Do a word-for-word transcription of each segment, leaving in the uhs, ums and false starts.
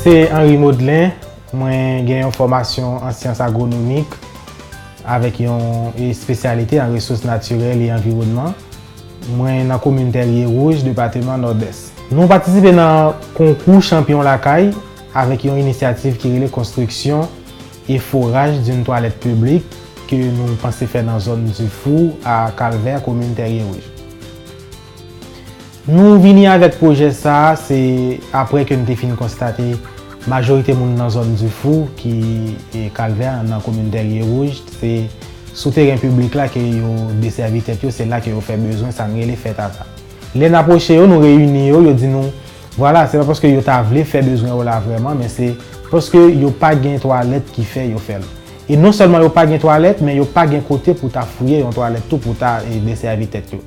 Se Henry Maudelin, mwen gen yon fòmasyon an syans agwonomik avèk yon espesyalite an resous natirèl e anviwònman. Mwen nan komin Tèrye Wouj, depatman Nòdès. Nou patisipe nan konkou Chanpyon Lakay avèk yon inisyativ ki rele konstriksyon e foraj d'une toilette publique ke nou panse fè nan zòn Difou a Kalvè, komin Tèrye Wouj. Nou vini avèk pwojè sa a, se apre ke n te fin konstate majorite moun nan zòn Difou ki e Kalvè nan komin Tèrye Wouj, se sou teren piblik la ke yo desèvi tèt yo, se la ke yo fè bezwen, sa n rele fè tata. Lè n apwoche yo, nou reyini yo, yo di nou, vwala, se pa paske yo ta vle fè bezwen yo la vrèman, men se paske yo pa gen twalèt ki fè yo fè l. E non sèlman yo pa gen twalèt, men yo pa gen kote pou ta fouye yon twalèt tou pou ta e, desèvi tèt yo.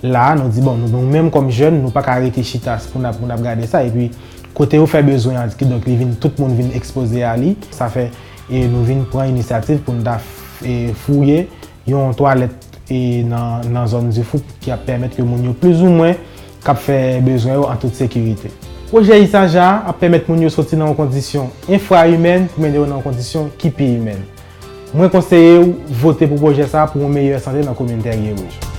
La a, nou di, bon, nou, nou menm kòm jèn, nou pa ka rete chita pou n ap, pou n ap gade sa. Epi, kote yo fè bezwen an, kidonk li vin, tout moun vin ekspoze a li. Sa fè e, nou vin pran inisyativ pou n ta f- e, fouye yon twalèt e, nan, nan zòn Difou ki ap pèmèt ke moun yo plizoumwen k ap fè bezwen yo an tout sekirite. Pwojè Isaja a ap pèmèt moun yo soti nan yon kondisyon enfra-imèn pou mennen yo nan yon kondisyon ki pi imèn. Mwen konseye w vote pou pwojè sa a pou yon meyè sante nan komin Tèrye Wouj.